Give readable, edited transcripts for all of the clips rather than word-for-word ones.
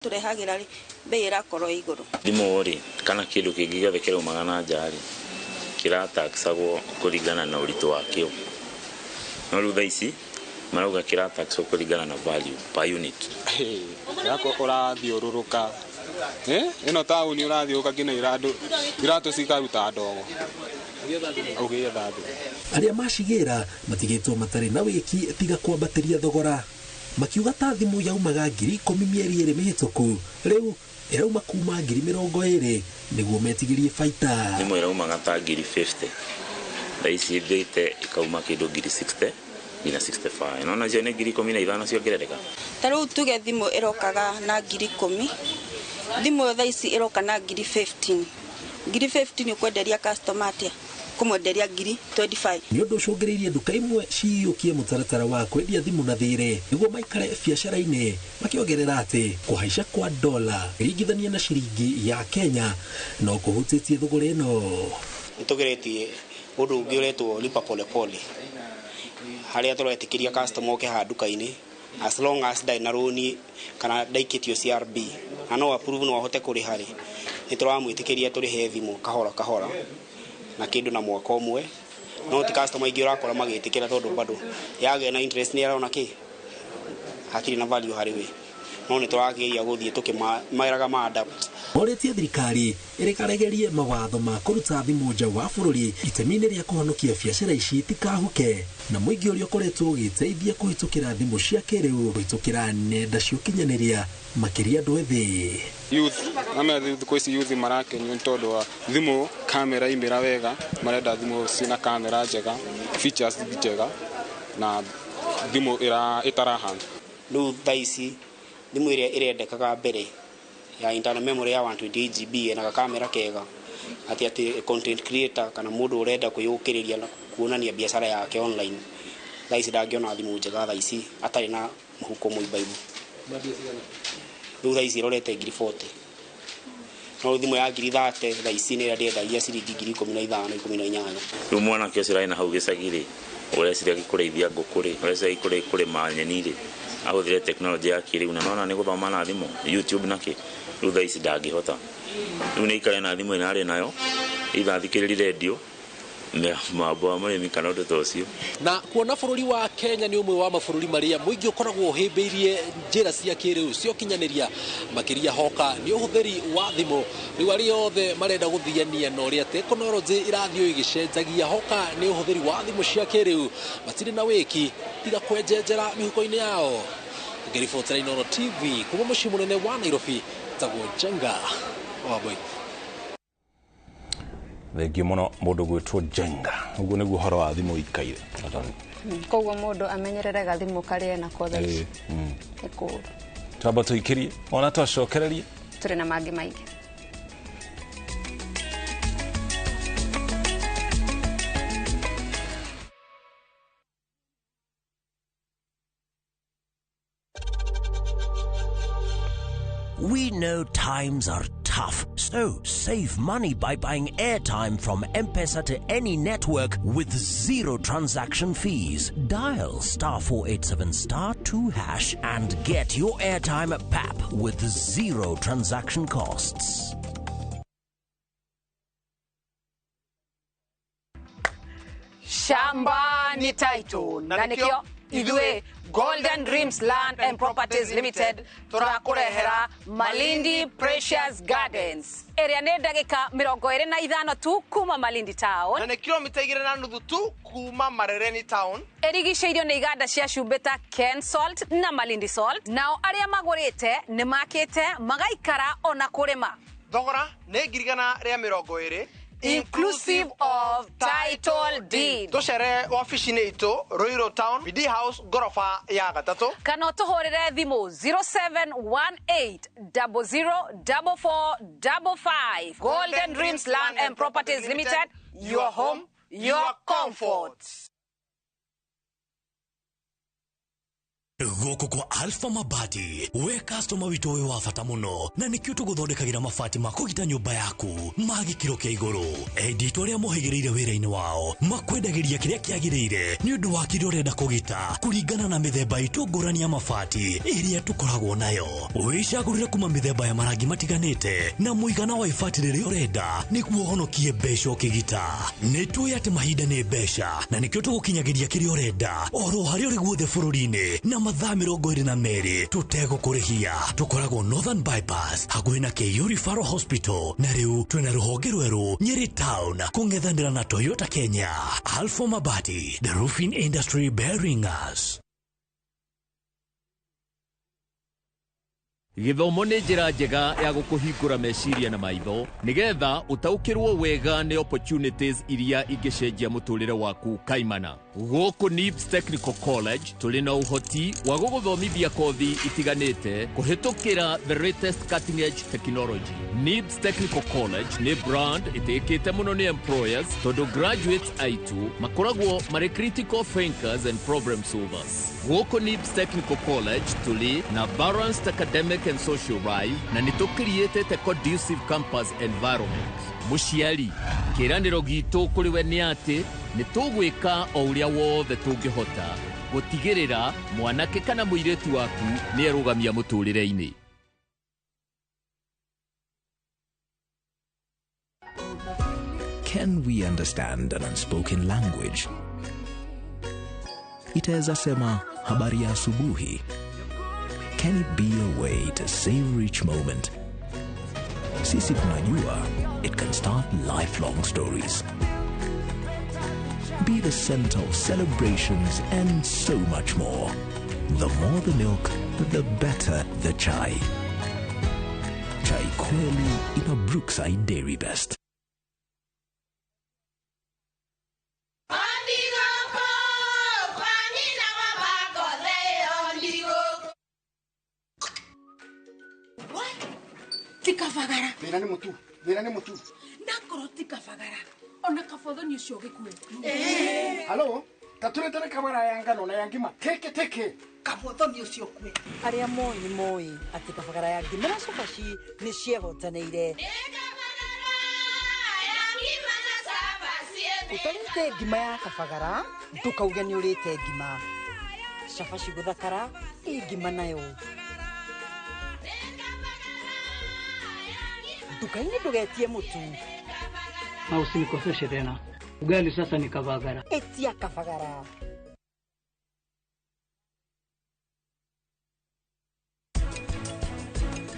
Tũrehagĩra rĩ, bei ĩrakorwo igũrũ. Thimũ rĩ, kana kĩndũ kĩngĩ gĩothe kĩraumaga na nja rĩ, kĩrataxagwo kũringana na ũritũ wakĩo. No rĩu thaa ici marauga kĩrataxwo kũringana na value per unit. Yako ũrathiũrũrũka ĩno taũni ũrathiũrũrũka nginya iratũ cikaruta ndogo ũgĩetha thimũ. Arĩa macigĩra matigĩtwo matarĩ na wĩki tiga kwambatĩria thogora, makiuga ta thimũ yaumaga 10,000 mĩeri 2 mĩhĩtũku, rĩu ĩrauma kuma 20,000 nĩguo metigĩrie baita. Thimũ ĩraumaga ta 50,000, thaa ici ĩthiĩte ĩkauma kĩndũ 60,000 nginya 65,000. No nacio nĩ 15,000 ciongerereka. Ta rĩu tuge thimũ ĩrokaga na 10,000, thimũ thaa ici ĩroka na 15,000. 15,000 ũkwenderia customer atĩa? Kũmwenderia 25,000. Nĩ ũndũ ũcũngĩrĩirie nduka imwe ciyũkie mũtaratara wa kwendia thimũ na thirĩ nĩguo maikare biacara-inĩ, makĩongerera atĩ kũhaica kwa dola ĩringithania na ciringi ya Kenya no kũhutĩtie thogora ĩno. Nĩtũgeretie ũndũ ũngĩ ũretwo lipa pole pole, harĩa tũretĩkĩria customer oke haha nduka-inĩ as long as ndarĩ na rũni kana ndaikĩtio CRB na no approve no ahote kũrĩha rĩ, nĩtũramwĩtĩkĩria tũrĩhe thimũ kahora kahora na kĩndũ na mwaka ũmwe. No ti customer aingĩ ũrakora magĩtĩkĩra tondũ bado yagĩa na interest nĩ arona kĩ hatirĩ na value harĩ we, no nĩ tũrageria gũthiĩ tũkĩmeraga ma adapt. Orĩtie thirikari ĩrekaregerie mawatho ma kũruta thimũ nja wa bũrũri itemi-inĩ rĩa kũhonokia biacara ici itikahuke, na mũingĩ ũrĩa ũkoretwo ũgĩteithia kũhĩtũkĩra thimũ cia kĩrĩu kũhĩtũkĩra nenda cia ũkinyanĩria makĩria andũ ethĩ. Youth ama thikũ ici youth marakenio nĩ tondũ wa thimũ kamera imĩra wega, marenda thimũ ciĩna kamera njega, features njega na thimũ ĩtarahana. Rĩu thaa ici thimũ ĩrĩa ĩrendekaga mbere ya internal memory ya 128 GB ĩna gakamera kega, atĩ content creator kana mũndũ ũrenda kwĩyũkĩrĩria na kuonania biacara yake online, thaa ici ndangĩona thimũ njega thaa ici atarĩ na mũhuko mũimbaibu. Rĩu thaa ici ĩrorete 40,000, no thimũ ya 30,000 thaa ici nĩ ĩrĩa ndĩendagia ciringi 15,000, 18,000. Rĩu mwanake ũcio ũrarĩ na hau gĩcagi rĩ, ũreciria kũrĩithia ngũkũ rĩ, ũreciria kũrĩma nyeni rĩ, ahũthĩre tekinoronjĩ ya kĩrĩu na nona nĩ gũthoma na thimũ YouTube na kĩ, rĩu thaa ici ndangĩhota. Rĩu nĩ aikare na thimũ ĩno arĩ nayo, either athikĩrĩrie redio mambo wa mũrĩmi kana ũndũ ta ũcio. Na kuona bũrũri wa Kenya nĩ ũmwe wa mabũrũri marĩa mũingĩ ũkoragwo ũhĩmbĩirie njĩra cia kĩrĩu cia ũkinyanĩria, makĩria hoka nĩ ũhũthĩri wa thimũ. Rĩu arĩa othe marenda gũthiania na ũrĩa tekinoronjĩ ĩrathiĩ ĩgĩcenjagia, hoka nĩ ũhũthĩri wa thimũ cia kĩrĩu, matirĩ na wĩki tiga kwenjenjera mĩhuko-inĩ yao. Ngĩribotera Inooro TV kuma mũciĩ mũnene wa Nairobi, tagwo Njenga wa Mbui. Thengiũ mũno mũndũ gwĩtwo Njenga. Ũguo nĩguo ũhoro wa thimũ ũikaire. Koguo mũndũ amenyerere gathimũ karĩa enako thaa ici. Nĩ kũũru. Twamba tũikĩrie ona twacokererie tũrĩ na mangĩ maingĩ. We know times are tough, so save money by buying airtime from M-Pesa to any network with zero transaction fees. Dial *487*2# and get your airtime at PAP with zero transaction costs. Shamba ni title na nikio ithuĩ Golden Dreams Land and Properties Limited tũrakũrehera Malindi Precious Gardens ĩrĩa nĩ ndagĩka 25 tu kuma Malindi Town na nĩ kilomita 2.5 tu kuma Marereni Town. Ĩrigicĩirio nĩ iganda cia cumbĩ ta Ken Salt na Malindi Salt, nao arĩa magũrĩte nĩ makĩte magaikara ona kũrĩma. Thogora nĩ 120,000 inclusive of title deed. Tucere wabici-inĩ itũ Ruiru Town, BD House ngoroba ya gatatũ, kana ũtũhũrĩre thimũ 0718004455. Golden Dreams Land and Properties Limited, your home, your comfort. Gũkũ kwa Alpha Mabati, we customer witũ wĩ wa bata mũno, na nĩkĩo tũgũthondekagĩra mabati ma kũgita nyũmba yaku ma gĩkĩro kĩa igũrũ. Endi itũ arĩa mohĩgĩrĩire wĩra-inĩ wao makwendagĩria kĩrĩa kĩagĩrĩire nĩ ũndũ wa kĩrĩa ũrenda kũgita kũringana na mĩthemba itũ ngũrani ya mabati ĩrĩa tũkoragwo nayo. Wĩcagũrĩre kuma mĩthemba ya marangi matiganĩte na mũigana wa ibati rĩrĩa ũrenda nĩguo ũhonokie mbeca ũkĩgita. Nĩ tũĩ atĩ mahinda nĩ mbeca na nĩkĩo tũgũkinyagĩria kĩrĩa ũrenda oro harĩa ũrĩ guothe bũrũri-inĩ na mathaa 22 tũtegũkũrĩhia. Tũkoragwo Northern Bypass hakuhĩ na KU Referral Hospital, na rĩu twĩna rũhonge rwerũ Nyeri Town kũng'ethanĩra na Toyota Kenya. Alpha Mabati, the roofing industry bearing us. Gĩthomo nĩ njĩra njega ya gũkũhingũra meciria na maitho nĩgetha ũtaũkĩrwo wega nĩ opportunities iria ingĩcenjia mũtũrĩre waku kaimana. Gũkũ NIBS Technical College tũrĩ na ũhoti wa gũgũthomithia kothi itiganĩte kũhĩtũkĩra the latest cutting edge technology. NIBS Technical College nĩ brand ĩtĩkĩte mũno nĩ employers tondũ graduates aitũ makoragwo marĩ critical thinkers and problem solvers. Gũkũ NIBS Technical College tũrĩ na balanced academic and social life na nĩ tũcreatĩte conducive campus environment. Mũciari, kĩĩranĩro gitũ kũrĩ we nĩ atĩ nĩ tũgwĩka o ũrĩa wothe tũngĩhota gũtigĩrĩra mwanake kana mũirĩtu waku nĩ erũgamia mũtũrĩre-inĩ. Can we understand an unspoken language? Itaweza sema habari ya asubuhi. Can it be a way to savor each moment? Sisi tunajua it can start lifelong stories. Be the center of celebrations and so much more. The more the milk, the better the chai. Chai kweli ina Brookside Dairy Best. Tikavagara. Thĩna nĩ mũtu. Thĩna nĩ mũtu. Ndakorwo tikavagara. Ona kabothoni ũcio gĩkue. Halo, taturetere kabara ya ngano na ya ngima. Teke teke. Kabothoni ũcio kue. Arĩa moĩ nĩ moĩ atĩ kabagara ya ngima na cabaci nĩ ciehotanĩire. Ũtarĩte ngima ya kabagara, ndũkauge nĩ ũrĩte ngima. Cabaci gũthakara, ĩ ngima nayo. Nduka-inĩ ndũgetie mũtu. Na usinikoseshe tena. Ugali sasa ni kabagara. Etia kabagara.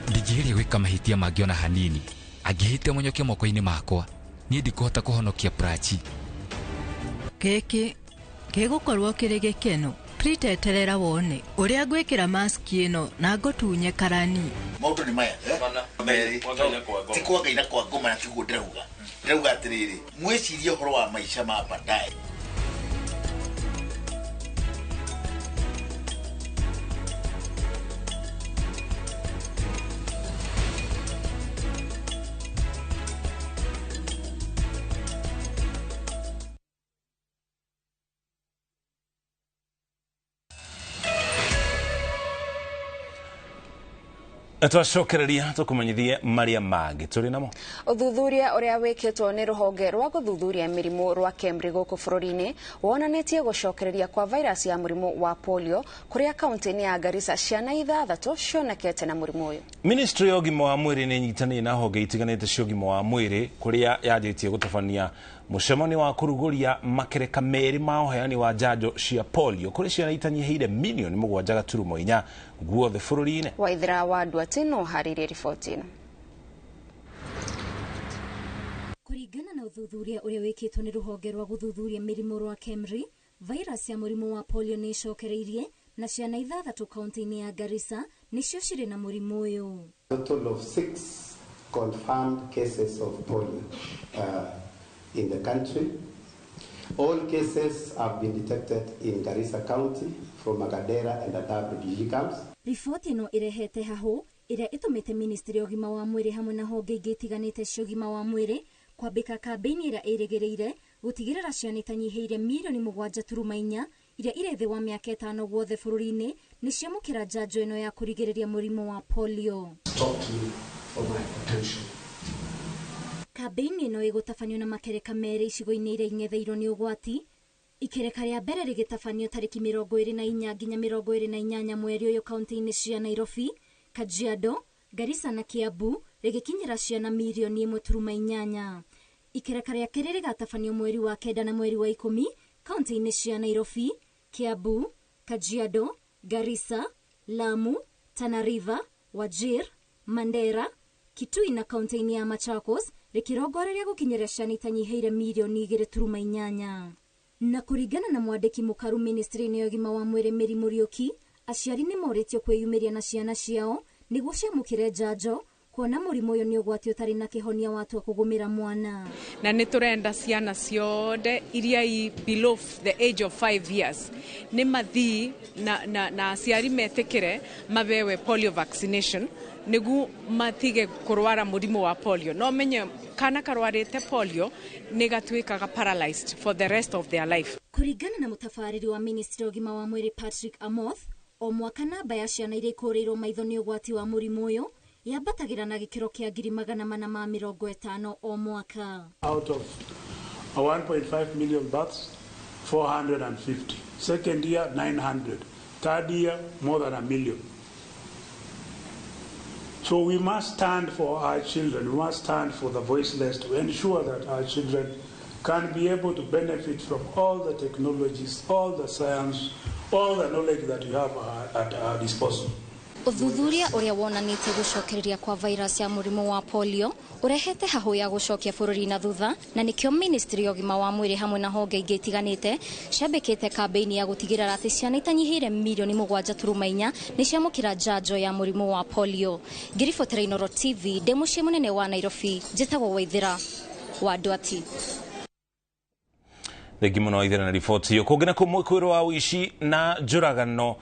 Ndingĩgeria gwĩka mahĩtia mangĩ ona hanini. Angĩhĩtia mũnyoke moko-inĩ makwa, niĩ ndikũhota kũhonokia Prachi. Gĩkĩ gĩgũkorwo kĩrĩ gĩkeno. Priteterera wone ũrĩa ngwĩkĩra maski ĩno na ngũtunye karani. Maũndũ nĩ maya merĩ, ti kwa Ngai na kwa ngoma, na tiguo ndĩrauga. Ndĩrauga atĩrĩrĩ, mwĩcirie ũhoro wa maica ma baadaye. Twacokereria tukumenyithie maria mangĩ tũrĩ namo. Ũthuthuria ũrĩa wĩkĩtwo nĩ rũhonge rwa gũthuthuria mĩrimũ rwa KEMRI gũkũ bũrũri-inĩ wonanĩtie gũcokereria kwa virus ya mũrimũ wa polio kũrĩa kaunti-inĩ ya Garissa ciana 6 cionekete na mũrimũ ũyũ. Ministry ya ũgima wa mwĩrĩ nĩ ĩnyitanĩire na honge itiganĩte cia ũgima wa mwĩrĩ kũrĩa yanjĩtie gũtabania mũcemanio wa kũrugũria makereka merĩ ma ũheani wa njanjo cia polio kũrĩ ciana itanyihĩire milioni 7.4 guothe bũrũri-inĩ. Waithera wa Nduati no harĩirie riboti ĩno. Kũringana na ũthuthuria ũrĩa wĩkĩtwo nĩ rũhonge rwa gũthuthuria mĩrimũ rwa KEMRI, virus ya mũrimũ wa polio nĩ ĩcokereirie na ciana 6 kaunti-inĩ ya Garissa nĩcio cirĩ na mũrimũ ũyũ. Total of 6 confirmed cases of polio in the country. All cases have been detected in Garissa County from Magadera and Dadaab refugee camps. Riboti ĩno ĩrehete hahũ ĩrĩa ĩtũmĩte ministry ya ũgima wa mwĩrĩ hamwe na honge ingĩ itiganĩte cia ũgima wa mwĩrĩ kwambĩka kambĩini ĩrĩa ĩrĩgĩrĩire gũtigĩrĩra ciana itanyihĩire milioni 7.4 iria irĩ thĩ wa mĩaka 5 guothe bũrũri-inĩ nĩ ciamũkĩra njanjo ĩno ya kũrigĩrĩria mũrimũ wa polio. Kambĩini ĩno ĩgũtabanio na makereka merĩ icigo-inĩ iria ing'etheirwo nĩ ũgwati. Ikereka rĩa mbere rĩgĩtabanio tarĩki 24 nginya 28 mweri ũyũ kaunti-inĩ cia Nairobi, Kajiado, Garissa na Kiambu, rĩgĩkinyĩra ciana mirioni 1.8. Ikereka rĩa kerĩ rĩgatabanio mweri wa 9 na mweri wa 10 kaunti-inĩ cia Nairobi, Kiambu, Kajiado, Garissa, Lamu, Tana River, Wajir, Mandera, Kitui na kaunti-inĩ ya Machakos, rĩkĩrongoreria gũkinyĩra ciana itanyihĩire mirioni 2.8. Na kũringana na mwandĩki mũkaru ministry-inĩ ya ũgima wa mwĩrĩ Mary Mũriũki, aciari nĩ morĩtio kwĩyumĩria na ciana ciao nĩguo ciamũkĩre njanjo, kuona mũrimũ ũyũ nĩ ũgwati ũtarĩ na kĩhonia watua kũgũmĩra mwana. Na nĩ tũrenda ciana ciothe iria i below the age of 5 years nĩ mathii na aciari metĩkĩre mabewe polio vaccination nĩguo matige kũrwara mũrimũ wa polio. No menye kana karwarĩte polio nĩ gatuĩkaga paralyzed for the rest of their life. Kũringana na mũtabarĩri wa ministry ya ũgima wa mwĩrĩ Patrick Amoth, o mwaka namba ya ciana iria ikũrĩirwo maitho nĩ ũgwati wa mũrimũ ũyũ yambatagĩra na gĩkĩro kĩa 450,000 o mwaka. Out of 1.5 million births, 450. Second year, 900. Third year, more than 1 million. So we must stand for our children. We must stand for the voiceless to ensure that our children can be able to benefit from all the technologies, all the science, all the knowledge that we have at our disposal. Ũthuthuria ũrĩa wonanĩtie gũcokereria kwa virus ya mũrimũ wa polio ũrehete hahũ ya gũcokia bũrũri na thutha, na nĩkĩo ministry ya ũgima wa mwĩrĩ hamwe na honge ingĩ itiganĩte ciambĩkĩte kambĩini ya gũtigĩrĩra atĩ ciana itanyihĩire milioni 7.4 nĩ ciamũkĩra njanjo ya mũrimũ wa polio. Ngĩribotera Inooro TV ndĩ mũciĩ mũnene wa Nairobi, njĩtagwo Waithĩra wa Ndwati. Thengi mũno Waithĩra na riboti ĩyo. Kũngĩ na kũmwe kwĩrwo wa ũici na njũragano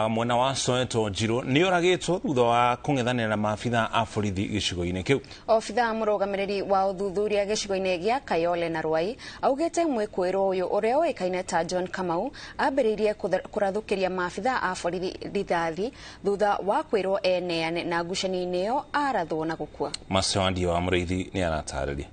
mwena wa Soweto Njirũ nĩ oragĩtwo thutha wa kũng'ethanĩra na maabitha a borithi gĩcigo-inĩ kĩu. Obitha mũrũgamĩrĩri wa ũthuthuria gĩcigo-inĩ gĩa Kayole na Ruai augĩte mwĩkũĩrwo ũyũ ũrĩa ũĩkaine ta John Kamau ambĩrĩirie kũrathũkĩria maabitha a borithi rithathi thutha wa kwĩrwo eneane na ngucanio-inĩ ĩyo arathwo na gũkua. Macewandio wa Mũrĩithi nĩ aratarĩria.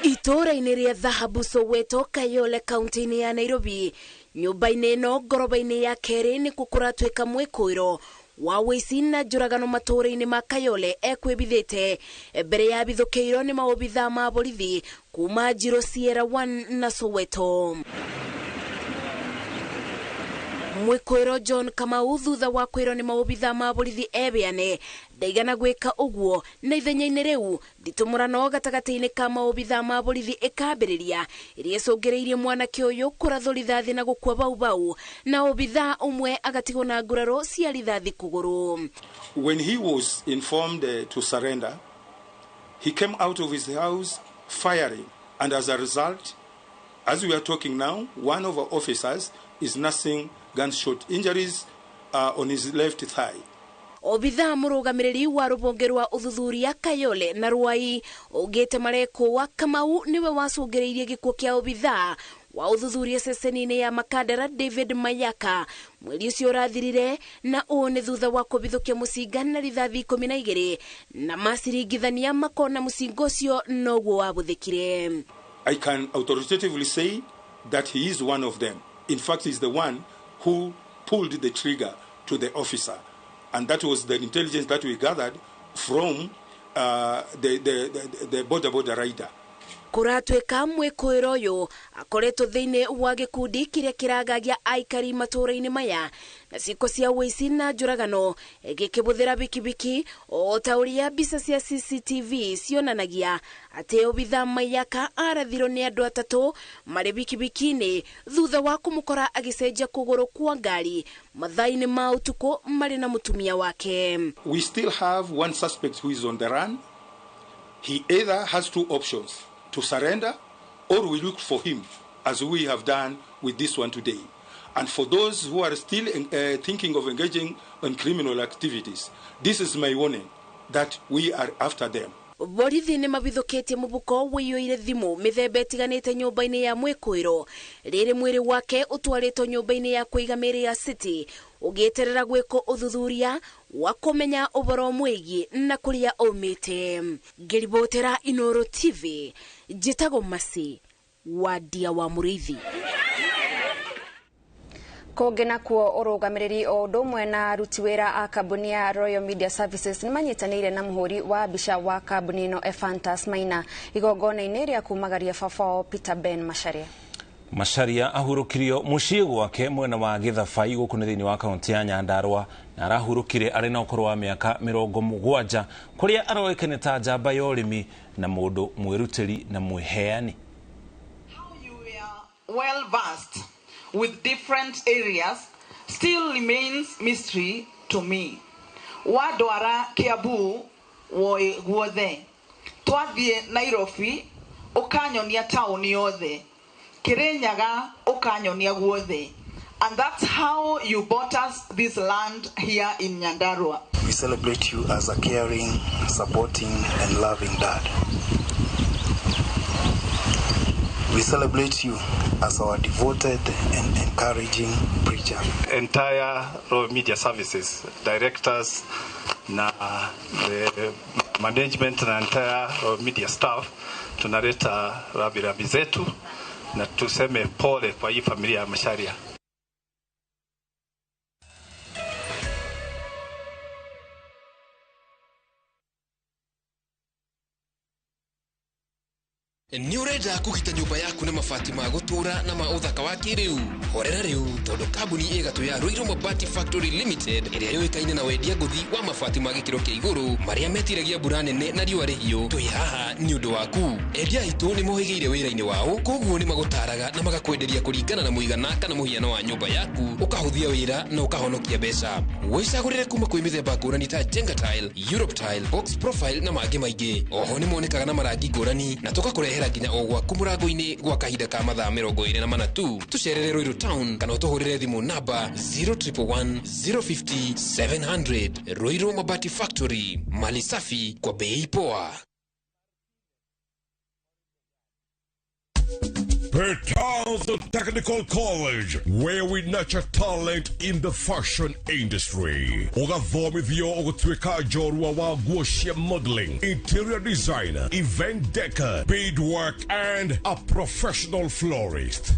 Itũũra-inĩ rĩa Dhahabu Soweto Kayole kaunti-inĩ ya Nairobi, nyũmba-inĩ ĩno ngoroba-inĩ ya kerĩ nĩkuo kũratuĩka mwĩkũĩro wa ũici na njũragano matũũra-inĩ ma Kayole ekwĩbithĩte mbere ya bithũkĩirwo nĩ maobithaa ma borithi kuma Njirũ Sierra 1 na Soweto. Mwĩkũĩro John Kamau thutha wa kwĩrwo nĩ maobithaa ma borithi ebeane ndaigana gwĩka ũguo, na ithenya-inĩ rĩu nditumũrano gatagatĩ-inĩ ka maobithaa ma borithi ĩkambĩrĩria ĩrĩa ĩcũngĩrĩirie mwanake ũyũ kũrathwo rithathi na gũkua bau bau, na obithaa ũmwe agatigwo na nguraro cia rithathi kũgũrũ. When he was informed to surrender, he came out of his house firing, and as a result, as we are talking now, one of our officers is nursing gunshot injuries on his left thigh. Obithaa mũrũgamĩrĩri wa rũhonge rwa ũthuthuria Kayole na Ruai augĩte marekũwa Kamau nĩwe wacũngĩrĩirie gĩkuũ kĩa obithaa wa ũthuthuria ceceni-inĩ ya Makandara David Mayaka mweri ũcio ũrathirire, na ũũ nĩ thutha wa kũbithũkia mũcinga na rithathi 12 na maciringithania makona mũcinga ũcio noguo wabũthĩkire. I can authoritatively say that he is one of them. In fact, he's the one who pulled the trigger to the officer. And that was the intelligence that we gathered from the border rider. Kũratuĩka mwĩkũĩro ũyũ akoretwo thĩinĩ wa gĩkundi kĩrĩa kĩragagia aikari matũũra-inĩ maya na ciĩko cia ũici na njũragano gĩkĩbũthĩra bikibiki o ta ũrĩa mbica cia CCTV cionanagia atĩ obithaa Mayaka arathirwo nĩ andũ atatũ marĩ bikibiki-inĩ thutha wa kũmũkora agĩcenjia kũgũrũ kwa ngari mathaa-inĩ ma ũtukũ marĩ na mũtumia wake. We still have one suspect who is on the run. He either has two options: to surrender, or we look for him, as we have done with this one today. And for those who are still thinking of engaging in criminal activities, this is my warning that we are after them. Borithi nĩ mabithũkĩtie mũbuko ũiyũire thimũ mĩthemba ĩtiganĩte nyũmba-inĩ ya mwĩkũĩro rĩrĩ mwĩrĩ wake ũtwarĩtwo nyũmba-inĩ ya kũiga mĩĩrĩ ya City ũgĩeterera gwĩkwo ũthuthuria wa kũmenya ũhoro mwĩgiĩ na kũrĩa aumĩte. Ngĩribotera Inooro TV, njĩtagwo Mercy Wandia wa Mũrĩithi. Kũngĩ nakuo ũrũgamĩrĩri o ũndũ ũmwe na aruti wĩra a kambuni ya Royal Media Services nĩmanyitanĩire na mũhũri wa mbica wa kambuni ĩno Ephantus Maina igongona-inĩ rĩa kumagaria baba wao Peter Ben Macharia. Macharia ahurũkirio mũciĩ gwake mwena wa Gĩthabai gũkũ nĩ thĩinĩ wa kaunti ya Nyandarua na arahurũkire arĩ na ũkũrũ wa mĩaka 70 kũrĩa aroĩkaine ta njamba ya ũrĩmi na mũndũ mwĩrutĩri na mwĩheani. Well versed with different areas still remains mystery to me. Wadwara Kiambu woi guothe, twathiĩ Nairobi ũkanyonia taũni yothe, Kirinyaga ũkanyonia guothe, and that's how you bought us this land here in Nyandarua. We celebrate you as a caring, supporting and loving dad. We celebrate you as our devoted and encouraging preacher. Entire Royal Media Services, directors na the management na entire Royal Media staff, tunaleta rambirambi zetu na tuseme pole kwa hii familia ya Macharia. Nĩ ũrenda kũgita nyũmba yaku na mabati ma gũtũũra na ma ũthaka wa kĩrĩu? Horera rĩu tondũ kambuni ĩgatũ ya Ruiru Mabati Factory Limited ĩrĩa yũĩkaine na wendia ngũthi wa mabati ma gĩkĩro kĩa igũrũ marĩa metiragia mbura nene na riũa rĩhiũ, twĩ haha nĩ ũndũ waku. Endia aitũ nĩ mohĩgĩire wĩra-inĩ wao, koguo nĩ magũtaraga na magakwenderia kũringana na mũigana kana mũhiano wa nyũmba yaku, ũkahũthia wĩra na ũkahonokia mbeca. Wĩcagũrĩre kuma kwĩ mĩthemba ngũrani ta Jenga Tile, Europe Tile, Box Profile na mangĩ maingĩ. Oho nĩ monekaga na marangi ngũrani na tũgakũrehera nginya o gwaku mũrango-inĩ gwa kahinda ka mathaa 24 tu. Tũcerere Ruiru Town kana ũtũhũrĩre thimũ namba 0111 050 700. Ruiru Mabati Factory, mali safi kwa bei poa. Petals Technical College, where we nurture talent in the fashion industry. Ũgathomithio ũgũtuĩka njorua wa nguo cia modeling, interior designer, event decor, beadwork and a professional florist.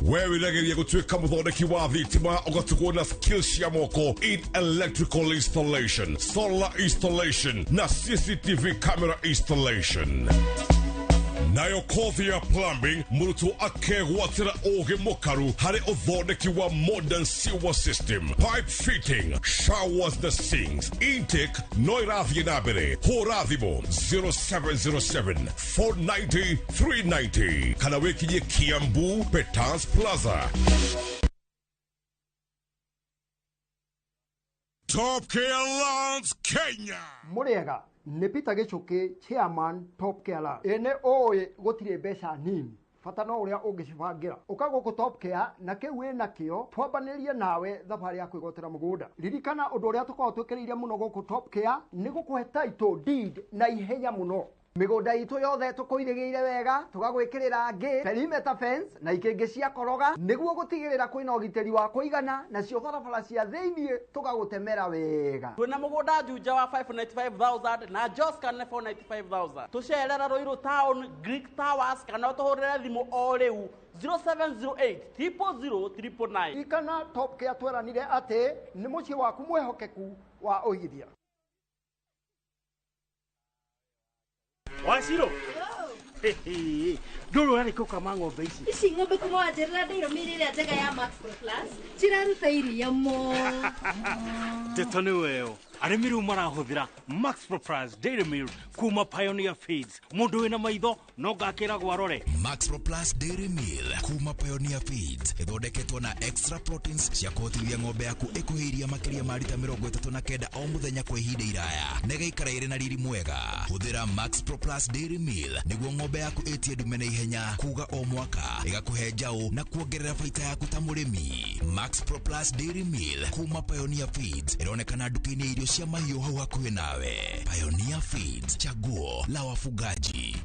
Where wĩrageria gũtuĩka mũthondeki wa thitima ũgatugwo na skills cia moko in electrical installation, solar installation na CCTV camera installation. Nayo kothi ya plumbing mũrutwo akegwatĩra ũgĩ mũkaru harĩ ũthondeki wa modern sewer system, pipe fitting, showers na sinks. Intake no ĩrathiĩ na mbere. Hũra thimũ 0707 490 390 kana wĩkinyie Kiambu Petals Plaza. Top Care Lands Kenya. Mũrĩega nĩ Peter Gĩchũkĩ, chairman Top Care Lands. Ĩĩ ũĩ gũtirĩ mbeca nini, bata no ũrĩa ũngĩcibangĩra. Ũka gũkũ Top Care na kĩu wĩ nakĩo twambanĩrie nawe thabarĩ ya kwĩgwatĩra mũgũnda. Ririkana ũndũ ũrĩa tũkoragwo twĩkĩrĩire mũno gũkũ Top Care nĩ gũkũhe title deed na ihenya mũno. Mĩgũnda itũ yothe tũkũirĩgĩire wega, tũgagwĩkĩrĩra ngĩ, perimeter fence na ikĩngĩ cia koroga nĩguo gũtigĩrĩra kwĩna ũgitĩri wa kũigana, nacio barabara cia thĩiniĩ tũgagũtemera wega. Twĩna mũgũnda Juja wa 595,000 na Joska nĩ 495,000. Tũcerera Ruiru Town, Greek Towers kana ũtũhũrĩre thimũ o rĩu 0708 000 999. Ririkana Top Care tweranire atĩ nĩ mũciĩ waku mwĩhokeku wa ũigithia. Waciro ndũrũ ũrarĩ kũkama ng'ombe ici. Ici ng'ombe kuma wanjĩrĩra ndĩirũmĩrĩre ĩrĩa njega ya Max Pro Plus ciraruta iria mũno. Ndeto nĩ weyo arĩmi rĩu marahũthĩra Max Pro Plus Dairy Meal kuma Pioneer Feeds. Mũndũ wĩna maitho no ngakĩragwo arore. Max Pro Plus Dairy Meal kuma Pioneer Feeds ĩthondeketwo na extra proteins cia kũhotithia ng'ombe yaku ĩkũhe iria makĩria ma rita 39 o mũthenya kwa ihinda iraya na ĩgaikara ĩrĩ na riri mwega. Hũthĩra Max Pro Plus Dairy Meal nĩguo ng'ombe yaku ĩtie ndume na ihenya kuga o mwaka, ĩgakũhe njaũ na kuongerera baita yaku ta mũrĩmi. Max Pro Plus Dairy Meal kuma Pioneer Feeds ĩronekana nduka-inĩ irio irio cia mahiũ hau hakuhĩ nawe. Pioneer Feeds, chaguo la wafugaji.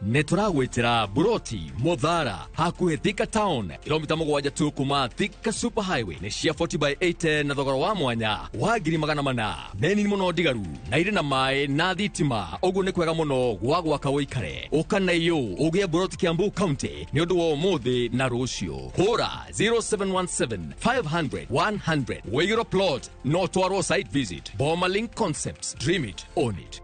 Nĩ tũragwĩtĩra Buroti Muthara hakuhĩ Thika Town, kilomita 7 tu kuma Thika Super Highway. Nĩ cia 40 by 80 na thogora wa mwanya wa 400,000. Nĩ nini mũno ndigaru na irĩ na maĩ na thitima, ũguo nĩ kwega mũno gwa gwaka ũikare. Ũka na iyũ ũgĩe Buroti Kiambu County nĩ ũndũ wa ũmũthĩ na rũciũ. Hũra 0717 500 100 wĩigĩrwo plot no twarwo site visit. Boma Link Concepts, dream it, own it.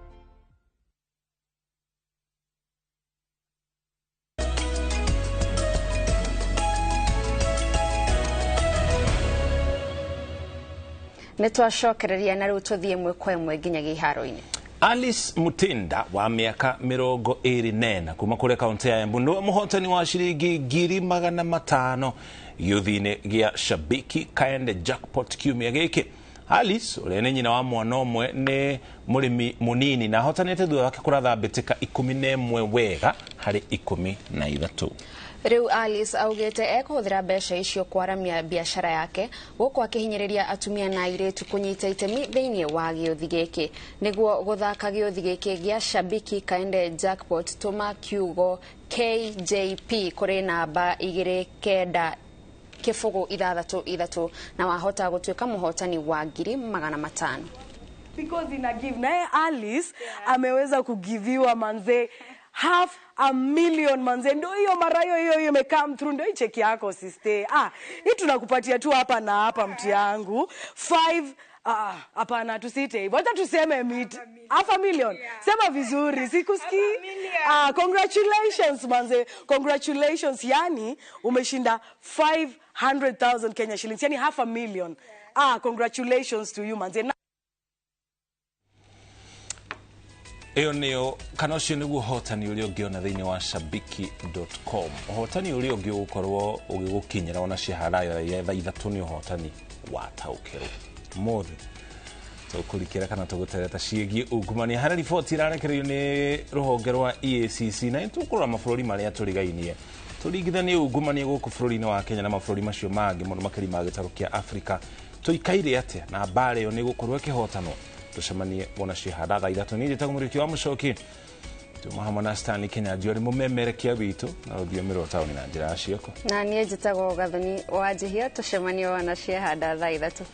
Nĩ twacokereria na rĩu tũthiĩ ĩmwe kwa ĩmwe nginyagia iharo-inĩ. Alice Mutinda wa mĩaka 24 kuma kũrĩa kaunti ya Embu nĩwe mũhotani wa ciringi 500,000 gĩũthi-inĩ gĩa Shabiki Kaende Jackpot kiumia gĩkĩ. Alice ũrĩa nĩ nyina wa mwana ũmwe nĩ mũrĩmi mũnini na ahotanĩte thutha wake kũratha mbĩtĩka 11 wega harĩ 13. Rĩu Alice augĩte ekũhũthĩra mbeca icio kwaramia biacara yake gũkũ akĩhinyĩrĩria atumia na airĩtu kũnyita itemi thĩinĩ wa gĩũthi gĩkĩ. Nĩguo gũthaka gĩũthi gĩkĩ gĩa Shabiki Kaende Jackpot, tũma kiugo KJP kũrĩ namba 2 9 0 6 3 na wahota gũtuĩka mũhotani wa 500,000. Because ina give naye Alice ameweza kugiviwa manze 500,000 manze, ndio hiyo mara hiyo hiyo ime come through, ndio cheki yako sister. Hii tunakupatia tu hapa na hapa mti yangu 5. Hapana tusiite hivyo, hata tuseme 500,000. Sema vizuri, sikusikii. Congratulations manze, congratulations. Yani umeshinda 500,000 Kenya shillings, yani 500,000. Congratulations to you manze. Ĩyo nĩyo kana ũcio nĩguo ũhotani ũrĩa ũngĩona thĩinĩ wa shabiki.com. Ũhotani ũrĩa ũngĩ ũgũkorwo ũgĩgũkinyĩra ona ciahara ya thaa 3 nĩ ũhotani wa taũkĩrwo. Mũthĩ tũkũrikĩra kana tũgũtereta ciĩgiĩ ungumania harĩa riboti irarekererio nĩ rũhonge rwa EACC na nĩtũkũrora mabũrũri marĩa tũrigainie tũringithanie ungumania gũkũ bũrũri-inĩ wa Kenya na mabũrũri macio mangĩ mũno makĩria ma gĩtarũ kĩa Afrika. Tũikaire atĩa na mbara ĩyo nĩ gũkorwo ĩkĩhotanwo? Tucemanie wona ciahara thaa 3. Niĩ njĩtagwo Mũriũki wa Mũcoki, tuma hamwe na Stanley Kinyanjui arĩ mũmemerekia witũ na rũthiomi rwa taũni na njĩra ya ciĩko. Na niĩ njĩtagwo Gathoni wa Njihia, tũcemanie wona ciahanda thaa 3.